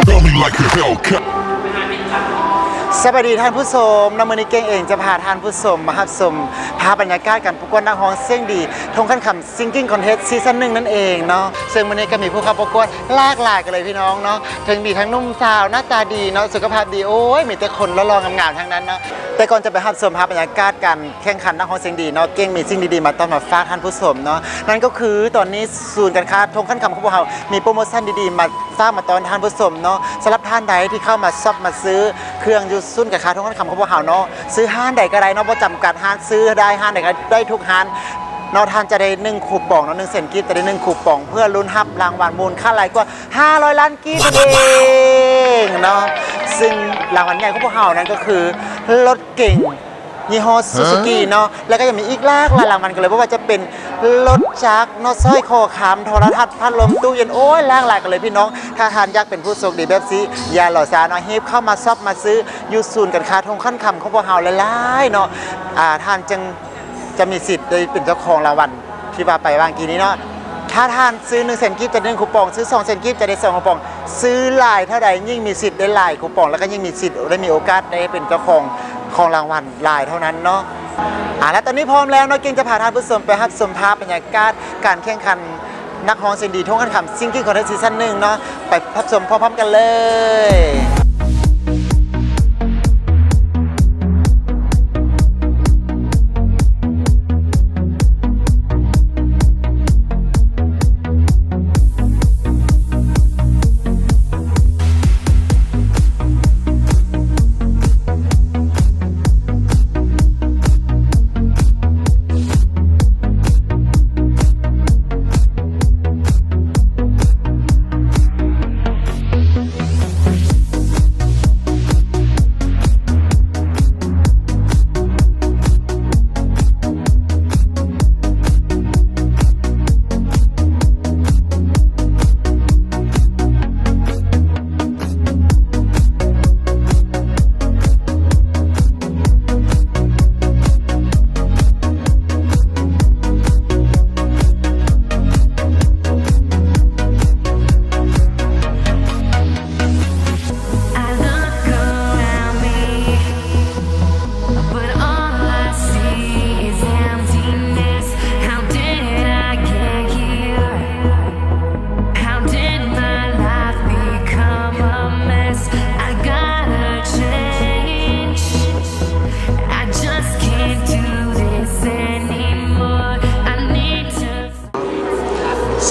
Love me like a Hellcat. ສະບາຍດີທ່ານຜູ້ຊົມເນາະ, ມື້ນີ້ເກັ່ງເອງຈະພາທ່ານຜູ້ຊົມມາຮັບຊົມພາບບັນຍາກາດການປະກວດນັກຮ້ອງສຽງດີ ທົ່ງຂັ້ນຄຳ Singing Contest ຊີຊັນໜຶ່ງນັ້ນເອງເນາະ. ເຊິ່ງມື້ນີ້ກໍມີຜູ້ເຂົ້າປະກວດຫຼາກຫຼາຍກັນເລີຍພີ່ນ້ອງເນາະ, ເຊິ່ງມີທັງໜຸ່ມສາວໜ້າຕາດີເນາະ, ສຸຂະພາບດີ, ໂອ້ຍ ມີແຕ່ຄົນຫຼໍ່ໆງາມໆທັງນັ້ນເນາະ. ແຕ່ກ່ອນຈະໄປຮັບຊົມພາບບັນຍາກາດການແຂ່ງຂັນນັກຮ້ອງສຽງດີເນາະ, ເກັ່ງມີສິ່ງດີໆມາຕ້ອນມາຝາກທ່ານຜູ້ຊົມເນາະ. ນັ້ນກໍຄືຕອນນີ້ສູນການຄ້າທົ່ງຂັ້ນຄຳຂອງພວກເຮົາມີໂປຣໂມຊັນດີໆມາ ຝາກມາຕ້ອນທ່ານຜູ້ຊົມເນາະ. ສຳລັບທ່ານໃດທີ່ເຂົ້າມາຊັອບມາຊື້ເຄື່ອງຢູ່ສູນການຄ້າທົ່ງຂັ້ນຄຳຂອງພວກເຮົາເນາະ, ຊື້ຮ້ານໃດກໍໄດ້ເນາະ, ບໍ່ຈຳກັດຮ້ານ, ຊື້ໄດ້ຮ້ານໃດກໍໄດ້ ໄດ້ທຸກຮ້ານເນາະ. ທ່ານຈະໄດ້ໜຶ່ງຄູປອງເນາະ, ໜຶ່ງແສນກີບຈະໄດ້ໜຶ່ງຄູປອງ ເພື່ອລຸ້ນຮັບລາງວັນມູນຄ່າຫຼາຍກວ່າຫ້າຮ້ອຍລ້ານກີບນັ້ນເອງເນາະ. ຊຶ່ງລາງວັນໃຫຍ່ຂອງພວກເຮົານັ້ນກໍຄືລົດເກັງ ຍີ່ຫໍ້ Suzuki ເນາະ, ແລ້ວກໍຍັງມີອີກຫຼາກຫຼາຍລາງວັນກັນເລີຍ, ບໍ່ວ່າຈະເປັນລົດຈັກເນາະ, ສ້ອຍຄໍຄຳ, ໂທລະທັດ, ພັດລົມ, ຕູ້ເຢັນ, ໂອ້ຍ ຫຼາກຫຼາຍກັນເລີຍພີ່ນ້ອງ. ຖ້າທ່ານຢາກເປັນຜູ້ໂຊກດີແບບຊີ້ ຢ່າລໍຊ້າເນາະ, ຮີບເຂົ້າມາຊັອບມາຊື້ຢູ່ສູນການຄ້າທົ່ງຂັ້ນຄຳຂອງພວກເຮົາຫຼາຍໆເນາະ, ອາ ທ່ານຈຶ່ງຈະມີສິດໄດ້ເປັນເຈົ້າຂອງລາງວັນ ທີ່ວ່າໄປຫວ່າງກີ້ນີ້ເນາະ. ຖ້າທ່ານຊື້ໜຶ່ງແສນກີບຈະໄດ້ໜຶ່ງຄູປອງ, ຊື້ສອງແສນກີບຈະໄດ້ສອງຄູປອງ, ຊື້ຫຼາຍເທົ່າໃດຍິ່ງມີສິດໄດ້ຫຼາຍຄູປອງ ແລ້ວກໍຍິ່ງມີສິດໄດ້ມີໂອກາດໄດ້ເປັນເຈົ້າຂອງ ຂອງລາງວັນຫຼາຍເທົ່ານັ້ນເນາະ. ອາ ແລະ ຕອນນີ້ພ້ອມແລ້ວເນາະ, ເກັ່ງຈະພາທ່ານຜູ້ຊົມໄປຮັບຊົມພາບບັນຍາກາດການແຂ່ງຂັນນັກຮ້ອງສຽງດີທົ່ງຂັ້ນຄຳ Singing Contest ຊີຊັນໜຶ່ງເນາະ, ໄປຮັບຊົມພ້ອມໆກັນເລີຍ.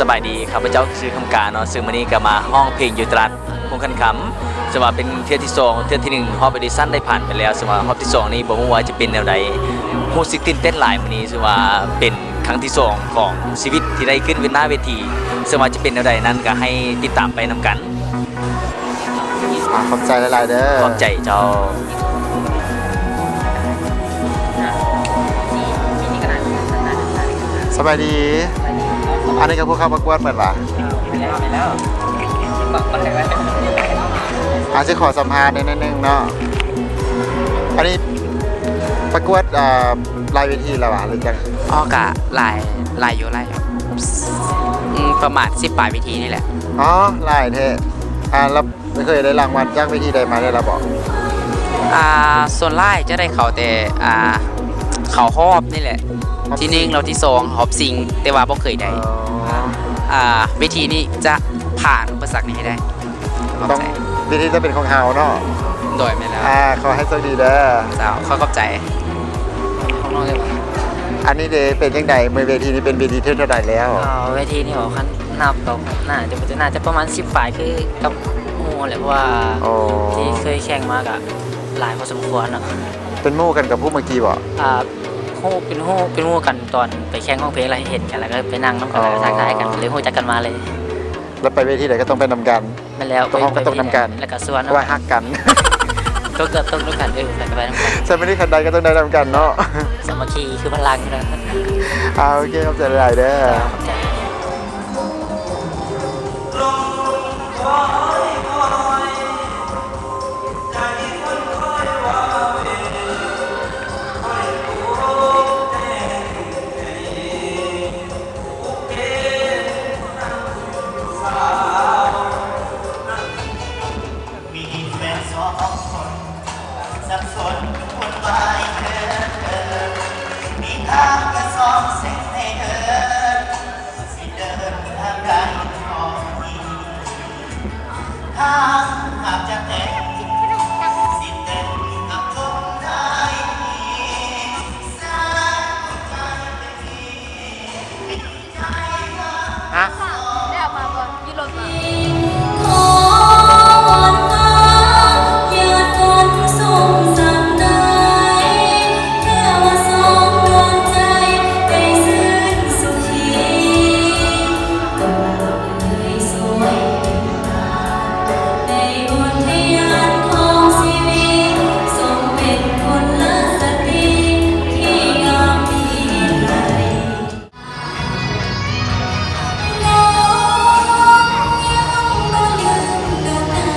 ສະບາຍດີ, ຂ້າພະເຈົ້າຊື່ຄຳກາເນາະ, ເຊິ່ງມື້ນີ້ກໍມາຮ້ອງເພງຢູ່ຕະຫຼາດຮົງຄັນຄຳ, ເຊິ່ງວ່າເປັນເທື່ອທີສອງ, ເທື່ອທີໜຶ່ງຮອບອອດິຊັນໄດ້ຜ່ານໄປແລ້ວ, ເຊິ່ງວ່າຮອບທີສອງນີ້ບໍ່ຮູ້ວ່າຈະເປັນແນວໃດ, ຮູ້ສຶກຕື່ນເຕັ້ນຫຼາຍ. ມື້ນີ້ເຊິ່ງວ່າເປັນຄັ້ງທີສອງຂອງຊີວິດທີ່ໄດ້ຂຶ້ນເວ ໜ້າເວທີ, ເຊິ່ງວ່າຈະເປັນແນວໃດນັ້ນກໍໃຫ້ຕິດຕາມໄປນຳກັນ. ອາ ຂອບໃຈຫຼາຍໆເດີ. ຂອບໃຈເຈົ້າ. ສະບາຍດີ. ອັນນີ້ກໍຜູ້ເຂົ້າປະກວດເໝືອນຫວາ? ອາ ຊິຂໍສຳພາດແດ່ໜ້ອຍໜຶ່ງເນາະ. ອັນນີ້ປະກວດ ອາ ຫຼາຍເວທີແລ້ວຫວາ ຫຼືຈັ່ງ? ອໍ ກະຫຼາຍ ຫຼາຍຢູ່ ຫຼາຍຢູ່. ອືມ ປະມານສິບປາຍເວທີນີ້ແຫຼະ. ອໍ ຫຼາຍແທ້. ອາ ແລ້ວເຄີຍໄດ້ລາງວັນຈາກເວທີໃດມາແລ້ວລະບໍ? ອາ ສ່ວນຫຼາຍຈະໄດ້ເຂົ້າແຕ່ ອາ ເຂົ້າຮອບນີ້ແຫຼະ, ຮອບ ທີໜຶ່ງ ທີສອງ ຮອບຊິງ, ແຕ່ວ່າບໍ່ເຄີຍໄດ້. ອໍ ອາ ເວທີນີ້ຈະຜ່ານອຸປະສັກນີ້ໃຫ້ໄດ້. ຂອບໃຈ. ເວທີຈະເປັນຂອງເຮົາເນາະ. ໂດຍ ແມ່ນແລ້ວ. ອາ ຂໍໃຫ້ໂຊກດີເດີ. ເຈົ້າ ຂໍຂອບໃຈ. ອັນນີ້ເດ ເປັນຈັ່ງໃດ? ມື້ເວທີນີ້ເປັນເວທີເທື່ອເທົ່າໃດແລ້ວ? ເອີ ເວທີນີ້ບໍ? ຄັນນັບກໍໜ້າຈະ ໜ້າຈະປະມານສິບປາຍ ຄືກັບໝູ່ແຫຼະ, ເພາະວ່າ ໂອ້ ທີ່ເຄີຍແຂ່ງມາກໍຫຼາຍພໍສົມຄວນເນາະ. ເປັນໝູ່ກັນກັບຜູ້ເມື່ອກີ້ບໍ? ອ່າ ຮູ້ ເປັນ ຮູ້ ເປັນໝູ່ກັນຕອນໄປແຂ່ງຮ້ອງເພງ ແລ້ວເຫັນກັນ ແລ້ວກໍໄປນັ່ງນຳກັນ ອໍ ແລ້ວກໍທັກທາຍກັນ ເລີຍຮູ້ຈັກກັນມາເລີຍ. ແລ້ວໄປເວທີໃດກໍຕ້ອງໄປນຳກັນ. ແມ່ນແລ້ວ. ໄປ ໄປຕ້ອງໄປນຳກັນ ແລ້ວກໍຊວນ ເພາະວ່າຮັກກັນ. ຕົກກໍຕົກນຳກັນ. ເອີ ໄປກໍໄປນຳກັນ. ແຊມນີ້ຄັນໃດກໍຕ້ອງໄດ້ນຳກັນເນາະ. ສາມັກຄີຄືພະລັງເນາະ. ອ່າ ໂອເຄ ຂອບໃຈຫຼາຍໆເດີ. ຂອບໃຈ. ຂອງຄົນສັບສົນວຸ່ນວາຍເດີ ມີທາງແຕ່ສອງເສັ້ນໃຫ້ເດີນ ຊິເດີນທາງໃດຂອງນີ້ ທາງຫາກຈະແຕ່ງ ຊິແຕ່ງກັບຄົນໃດ ສາວໃຈເປັນທີ່ ຮະ? ແລ້ວມາບໍ່? ຢູ່ລົດມາ. ຂໍວອນວ່າຢ່າຝົນຊົງຊ້ຳໃດ ແຄ່ວ່າສອງດວງໃຈໄດ້ຊື່ນສຸຂີ ກໍເອີຍຊ່ວຍເປັນທານ ໃນອຸທະຍານຂອງຊີວິດ ຊົງເປັນກຸນລະສະຕີທີ່ງາມດີໄຫຼ. ນ້ອງຍັງບໍ່ລືມດອກນາ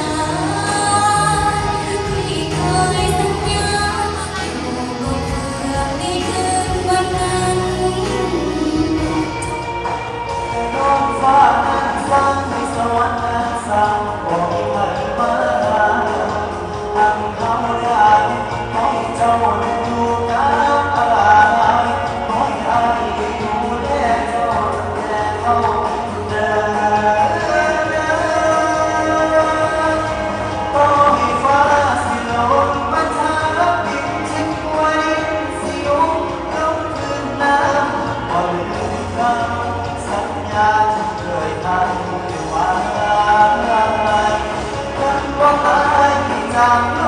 ທີ່ເຄີຍສັນຍາ ຢູ່ກົບເບື້ອງໃນຄືນວັນນັ້ນ. ນ້ອງຟ້ານັ້ນສັ່ງໃຫ້ສະຫວັນນັ້ນສັ່ງ ບໍ່ມີໃຜມາຫ້າມ ທັງເຮົາຢາກໃຫ້ເຈົ້າຢູ່ກັບອ້າຍ ຂໍໃຫ້ອ້າຍໄດ້ດູແລເຈົ້າຕັ້ງແຕ່ເທົ່າເຖິງເດີ. ຕໍ່ໃຫ້ຟ້າຊິລົງມາທາບດິນ ຊິຕົວດິນຊິຍຸບລົງຄືນນ້ຳ ບໍ່ລືມຄຳສັນຍາທີ່ເຄີຍໃຫ້ໄວ້. ຍັງບໍ່ຕາຍຈາກໂລ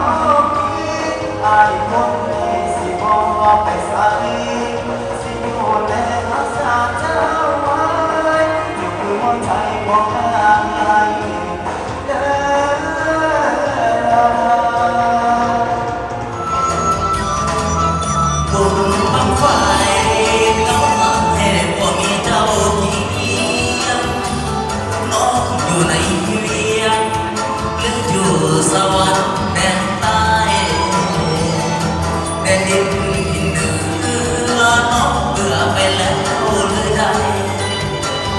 ກນີ້ ອ້າຍຄົນນີ້ຊິບໍ່ໄປໃສ ຊິດູແລຮັກສາເຈົ້າໄວ້ ຢູ່ຄືຫົວໃຈຂອງອ້າຍເດີ. ບຸນບັ້ງໄຟເຮົາໃຫ້ບໍ່ມີເຈົ້າກຽງ ນ້ອງຢູ່ໃນວຽງ ຫຼືຢູ່ສະຫວັນແດນໃຕ້ ແດນດິນພິນເໜືອ ນ້ອງເບື່ອໄປແລ້ວຫຼືໃດ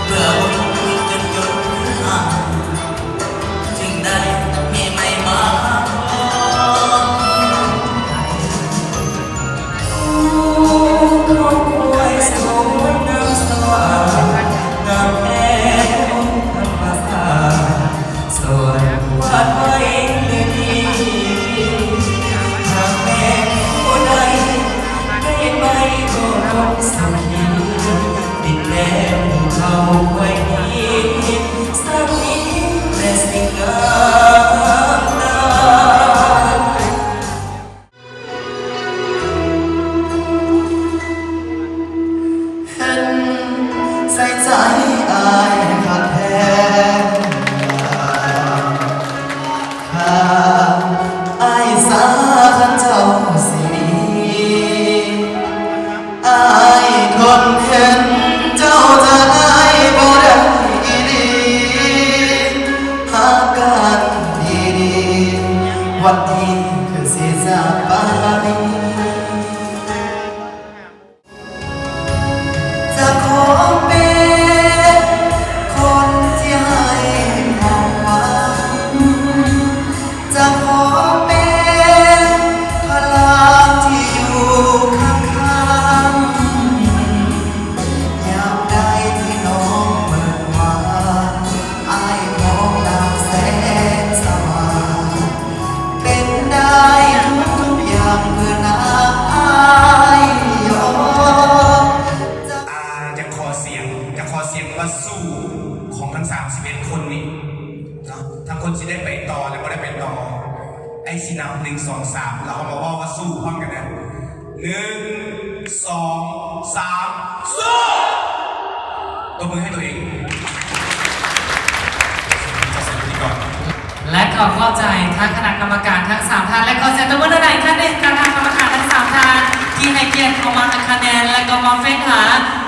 ເບື່ອບຸນຈົນຈົນຄືອ້າຍ ຈຶ່ງໄດ້ມີໃໝ່ມາຮອດ. ໂອ້ ຄອບຄົວສວຍງາມສະຫວ່າງ ງາມແທ້ອົງທຳມະຊາດ ສວນວາດໄວ້ດີ ຫາກແມ່ນຜູ້ໃດໄດ້ໄປກໍຄົງສຸຂີ ດິນແດນເຮົາຄວາຍດີ ສັກມີແຕ່ສິ່ງງາມຕາ. ເຫັນໃສ່ໃຈອ້າຍຄັກແທ້ ຂ້າອ້າຍສາຄັນເຈົ້າຊິໜີ ອ້າຍທົນເຫັນເຈົ້າຈາກອ້າຍບໍ່ໄດ້ອີ່ຫຼີ ຫາກັນດີໆ ວັນນີ້ຄືຊິຈາກໄປ. ຈະຂໍເປັນຄົນທີ່ໃຫ້ຄວາມຫວັງ ຈະຂໍເປັນພະລາງທີ່ຢູ່ຂ້າງໆ ຍາມໃດທີ່ນ້ອງເໝິດຫວັງ ອ້າຍຂອງນາງແສງສະຫວ່າງ ເປັນໄດ້ທຸກໆຢ່າງເພື່ອນາງອ້າຍຢອກ. ອ່າ ຢາກຂໍສຽງ ຢາກຂໍສຽງວ່າສູ້ຂອງທັງສາມສິບເອັດຄົນນີ້ເນາະ ທັງຄົນຊິໄດ້ໄປຕໍ່ ແລະ ບໍ່ໄດ້ໄປຕໍ່ ໄອ້ຊິນັບ ໜຶ່ງ ສອງ ສາມ ແລ້ວເຮົາມາເວົ້າວ່າສູ້ພ້ອມກັນນະ. ໜຶ່ງ ສອງ ສາມ ສູ້! ຕົບມືໃຫ້ຕົວເອງ. ແລະ ຂໍຂອບໃຈທາງຄະນະກຳມະການທັງສາມທ່ານ ແລະ ຂໍສຽງຕົບມືໃຫ້ອີກຄັ້ງໜຶ່ງກັບຄະນະກຳມະການທັງສາມທ່ານ ທີ່ໃຫ້ກຽດເຂົ້າມາໃຫ້ຄະແນນ ແລະ ກໍມາເຟ້ນຫາ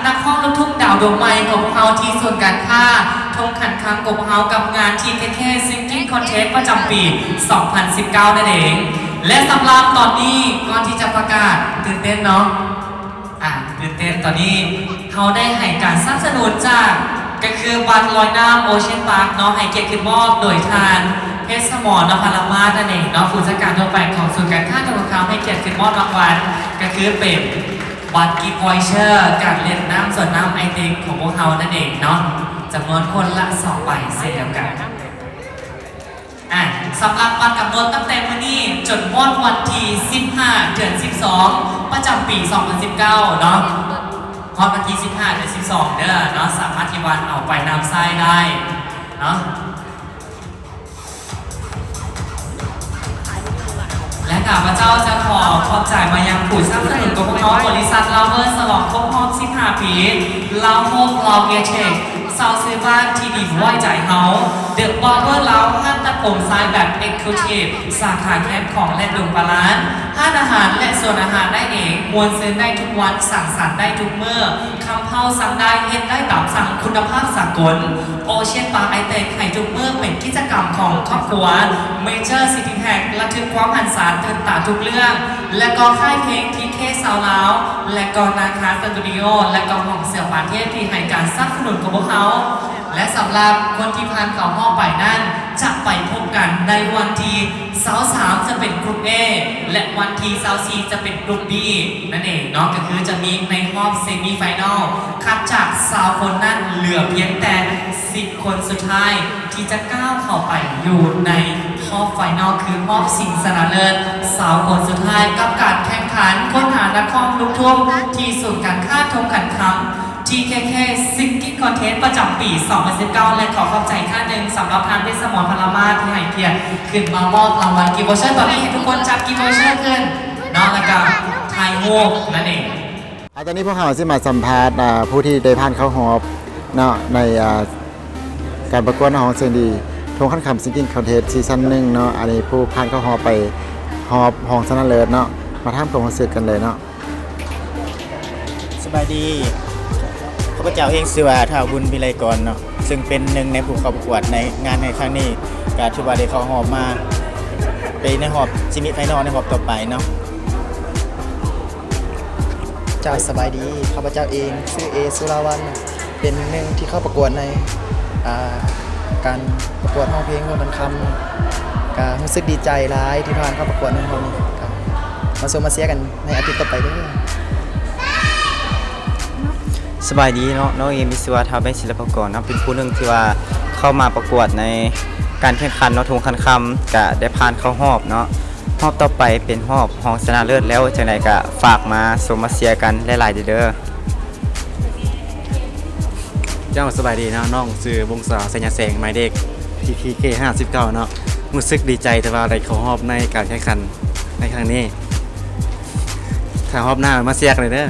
ນັກຮ້ອງລູກທຸ່ງດາວດວງໃໝ່ຂອງພວກເຮົາທີ່ສູນການຄ້າທົ່ງຂັນຄຳຂອງພວກເຮົາ ກັບງານ ທີ ເຄ ເຄ Singing Contest ປະຈຳປີ ສອງພັນສິບເກົ້າ ນັ້ນເອງ. ແລະ ສຳລັບຕອນນີ້ ກ່ອນທີ່ຈະປະກາດ ຕື່ນເຕັ້ນເນາະ ອ່າ ຕື່ນເຕັ້ນ ຕອນນີ້ເຮົາໄດ້ໃຫ້ການສະໜັບສະໜູນຈາກ ກໍຄືບັດລອຍນ້ຳ Ocean Park ເນາະ ໃຫ້ກຽດຂຶ້ນມອບໂດຍທ່ານ ເພ ສະໝອນ ນະພັນລະມາດ ນັ້ນເອງເນາະ, ຜູ້ຈັດການທົ່ວໄປຂອງສູນການຄ້າທົ່ງຄຳ ໃຫ້ກຽດຂຶ້ນມອບລາງວັນ ກໍຄືເປັນບັດກິຟວອຍເຊີການຫຼິ້ນນ້ຳສວນນ້ຳໄອຕິມຂອງພວກເຮົານັ້ນເອງເນາະ, ຈຳນວນຄົນລະສອງໃບເຊັ່ນດຽວກັນ. ອ່າ ສຳລັບບັດກຳນົດຕັ້ງແຕ່ມື້ນີ້ຈົນຮອດວັນທີສິບຫ້າ ເດືອນສິບສອງ ປະຈຳປີສອງພັນສິບເກົ້າເນາະ, ຮອດວັນທີສິບຫ້າ ເດືອນສິບສອງເດີເນາະ, ສາມາດທີ່ວ່າເອົາໄປນຳໃຊ້ໄດ້ເນາະ. ແລະ ຂ້າພະເຈົ້າຈະຂໍຂອບໃຈມາຍັງຜູ້ສະໜັບສະໜູນຂອງພວກເຮົາ, ບໍລິສັດລາວເວີສ ສະຫຼອງຄົບຮອບສິບຫ້າປີ, ລາວໂຮບ ລາວເອເທກ, ຊາວຊື້ບ້ານທີ່ດິນໄວ້ໃຈເຮົາ, ເດີບາເບີລາວ ຮ້ານຕັດຜົມຊາຍແບບເອັກສະຄູຊີບ ສາຂາແຄມຂອງ ແລະ ດົງປາລານ, ຮ້ານອາຫານ ແລະ ສວນອາຫານໄດ້ເອງ, ມ່ວນຊື່ນໄດ້ທຸກວັນ, ສັງສັນໄດ້ທຸກມື້, ຄຳເພົາສັ່ງໄດ້, ເຮັດໄດ້ຕາມສັ່ງ, ຄຸນນະພາບສາກົນ. ໂອເຊນບາ ໄອເຕັກ ໃຫ້ທຸກມື້ເປັນກິດຈະກຳຂອງຄອບຄົວ, ເມເຈີຊິຕິແທັກ ລະທຶກຄວາມຫັນສາຕື່ນຕາທຸກເລື່ອງ, ແລະ ກໍຄ້າຍເພງ ທີເຄ ຊາວລາວ, ແລະ ກໍນາຄາສະຕູດິໂອ, ແລະ ກໍຫ້ອງເສືອປາເທດທີ່ໃຫ້ການສະໜັບສະໜູນຂອງພວກເຮົາ. ແລະ ສຳລັບຄົນທີ່ຜ່ານເຂົ້າຮອບໄປນັ້ນ ຈະໄປພົບກັນໃນວັນທີຊາວສາມ ຈະເປັນກຣຸບເອ ແລະ ວັນທີຊາວສີ່ ຈະເປັນກຣຸບບີນັ້ນເອງເນາະ, ກໍຄືຈະມີໃນຮອບເຊມີໄຟນອລ ຄັດຈາກຊາວຄົນນັ້ນເຫຼືອພຽງແຕ່ສິບຄົນສຸດທ້າຍ ທີ່ຈະກ້າວເຂົ້າໄປຢູ່ໃນຮອບໄຟນອລ ຄືຮອບຊິງຊະນະເລີດຊາວຄົນສຸດທ້າຍ ກັບການແຂ່ງຂັນຄົ້ນຫານັກຮ້ອງລູກທຸ່ງທີ່ສູນການຄ້າທົ່ງຄຳ ທີເຄເຄ ຊິງກິ້ງຄອນເທສ ປະຈຳປີສອງພັນສິບເກົ້າ ແລະ ຂໍຂອບໃຈອີກຄັ້ງໜຶ່ງສຳລັບທ່ານ ເວດສະໝອນ ພະລະມາດ ທີ່ໃຫ້ກຽດຂຶ້ນມາມອບລາງວັນກິຟວອຍເຊີ. ຕອນນີ້ໃຫ້ທຸກຄົນຈັບກິຟວອຍເຊີຂຶ້ນເນາະ ແລ້ວກໍຖ່າຍຮູບນັ້ນເອງ. ອ່າ ຕອນນີ້ພວກເຮົາຊິມາສຳພາດ ອ່າ ຜູ້ທີ່ໄດ້ຜ່ານເຂົ້າຮອບເນາະ ໃນ ອ່າ ການປະກວດຮ້ອງເສຽງດີ ທົ່ງຄຳ ຊິງກິ້ງຄອນເທສ ຊີຊັນໜຶ່ງເນາະ. ອັນນີ້ຜູ້ຜ່ານເຂົ້າຮອບໄປຮອບຮອງຊະນະເລີດເນາະ, ມາຖາມຄວາມຮູ້ສຶກກັນເລີຍເນາະ. ສະບາຍດີ, ຂ້າພະເຈົ້າເອງຊື່ວ່າ ທ້າວ ບຸນວິໄລກອນເນາະ, ເຊິ່ງເປັນໜຶ່ງໃນຜູ້ເຂົ້າປະກວດໃນງານໃນຄັ້ງນີ້, ກະຖືວ່າໄດ້ເຂົ້າຮອບມາ ໄປໃນຮອບເຊມີໄຟນອລໃນຮອບຕໍ່ໄປເນາະ. ເຈົ້າ ສະບາຍດີ, ຂ້າພະເຈົ້າເອງຊື່ ເອ ສຸລາວັນ ເປັນໜຶ່ງທີ່ເຂົ້າປະກວດໃນ ອ່າ ການປະກວດຮ້ອງເພງເມືອງດອນຄຳ, ກະຮູ້ສຶກດີໃຈຫຼາຍທີ່ຜ່ານເຂົ້າປະກວດໃນຮອບນີ້, ກະມາຊົມມາເຊຍກັນໃນອາທິດຕໍ່ໄປເດີ. ສະບາຍດີເນາະ, ນ້ອງເອງມີຊື່ວ່າ ທ້າວ ແບງ ສິລະປະກອນເນາະ, ເປັນຜູ້ໜຶ່ງທີ່ວ່າເຂົ້າມາປະກວດໃນການແຂ່ງຂັນເນາະ, ທົ່ງຄຳ ກະໄດ້ຜ່ານເຂົ້າຮອບເນາະ. ຮອບຕໍ່ໄປເປັນຮອບຮອງຊະນະເລີດແລ້ວ, ຈັ່ງໃດກະຝາກມາຊົມມາເຊຍກັນຫຼາຍໆເດີ. ເຈົ້າ ສະບາຍດີເນາະ, ນ້ອງຊື່ ວົງສາ ໄຊຍະແສງ ໝາຍເລກ ທີທີເຄ ຫ້າສິບເກົ້າເນາະ. ຮູ້ສຶກດີໃຈທີ່ວ່າໄດ້ເຂົ້າຮອບໃນການແຂ່ງຂັນໃນຄັ້ງນີ້. ຖ້າຮອບໜ້າມາເຊຍກັນເດີ.